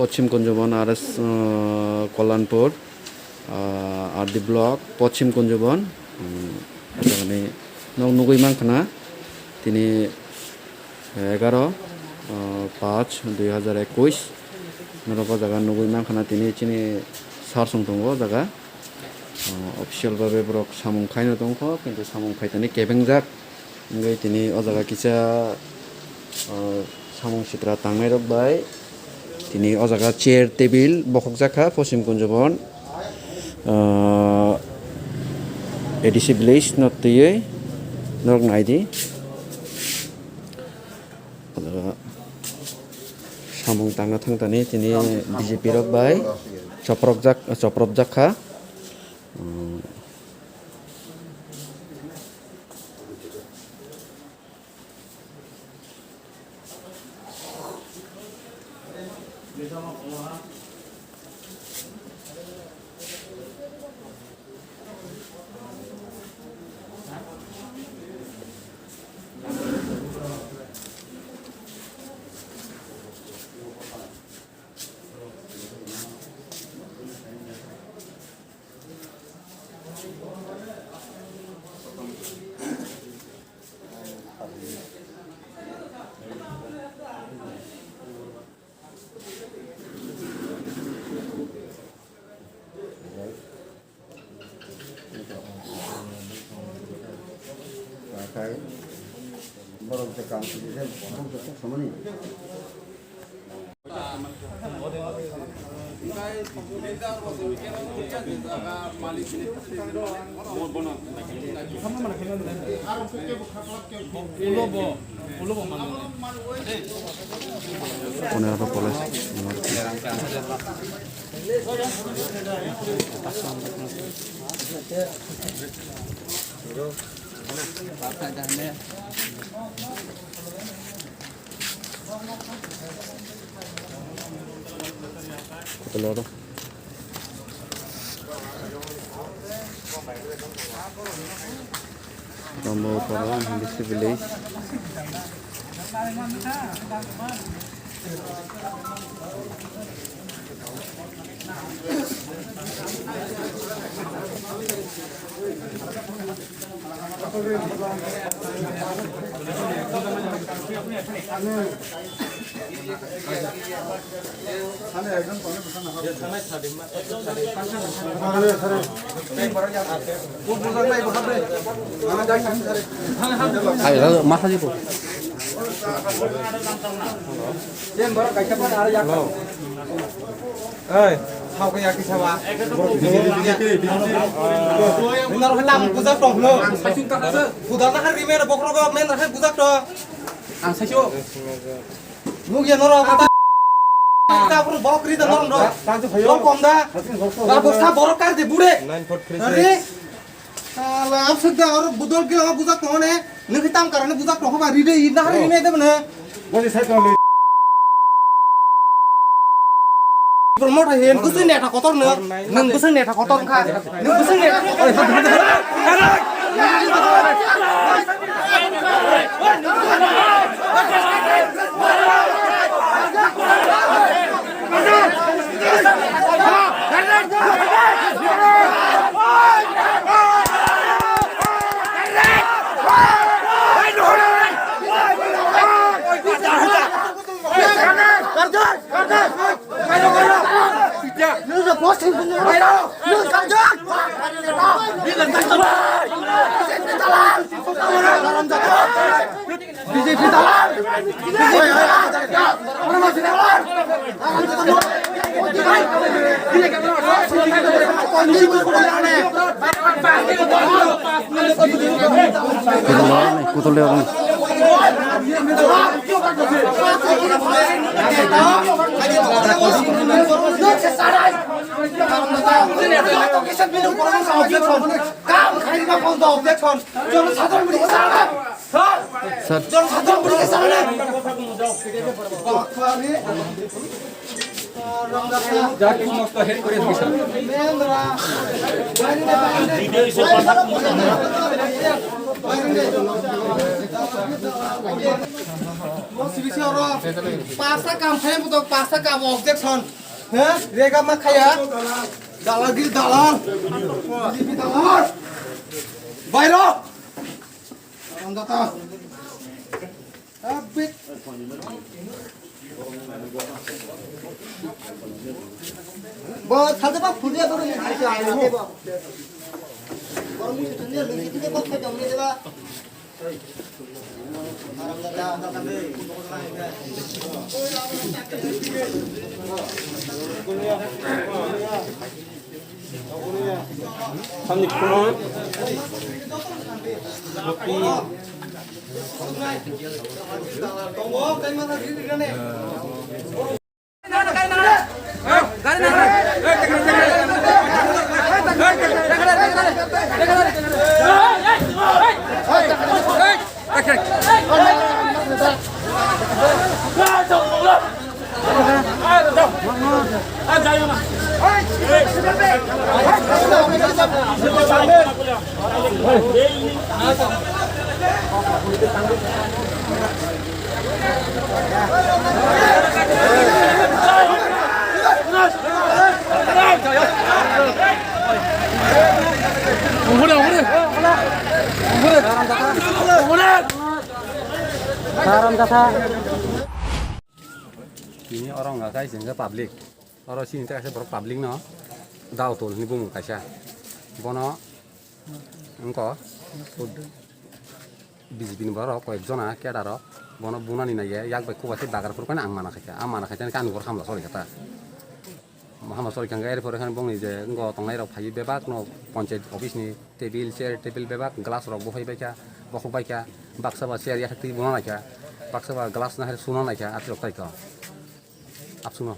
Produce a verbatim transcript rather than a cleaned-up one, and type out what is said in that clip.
Pochim Kunjubon R S, uh, Kollanpur, uh, R D block, Pochim Kunjubon, um, jagani nog nugui mankha na, tini egaro, uh, paanch dui hazar ekush, norok o jaga nugui mankha na, tini chini sar song tongo o jaga. Uh, official babe borok samung khaino tongkho, kintu samung khaitani kebengjak. Wngwi tini o jaga kisa, uh, samung sitra tangnairok bai tini o jaga chair, table bokhokjak kha Pochim Kunjubon, uh, A D C village no twiwi norok naidi. O jaga samung tangna thangtani tini B J P rok bai chopropjak, chopropjak kha. Pone aro police. Kotoloro. Rambo Para, Hindi Village. Ayo, masa gitu. Oi, sao kaya kisa ba. Nang lam bujak tong lo. Budal na hari men bokrok men hari bujak to. Ang saisu. Nugya norok. Ta pur bok ri da norok. Lo kom da. Ba boksa borok kar de bure. Are. Ala, absek da, oro budol gila ma bujak tongo ne. Nung tam karane bujak tongo ba, ride, i nahar ride de mane. Boni sai tongo. Promote hai, nung kusui neta kotor nung. Nung kusui neta kotor kha. Nung kusui neta. Kam khai ma phone to objection. Jono sadhar budi ke sana. Sir. Jono sadhar budi ke sana. Jati somosto help kore dibi, sir. Bo sibisi oro pasta kam khaina butok, pasta kam objection. He? Rega ma khaya? Dalagiri dalal. B J P dalal. Bairo. Andata. Abit. Bo salta ba phuri ya, bo ni ai ai bo. Bo ni thani ni ni bo khe dong ni ba. Samni phone. Tini oro wngkha khe chwngkhe public. Oro chini tei kaisa borok public no dao tol hinwi bumung kaisa. Bono wngkha B J P ni borok koyek jona cadre rok bono bunani naiya yak bai kubachi bagar phuru phano ang mana khaikha. Ang mana khaikha ani borok hamla choli kha ta. Hamla choli kha, er pore khe bongni je wngkha tongnai rok phaiwi bebak no panchayat office ni table, chair, table bebak glass rok buphai baikha, bokhok baikha, baksa ba chair yathak twi bono naikha, baksa ba glass nahar suna naikha, atirok taikha. Absung no.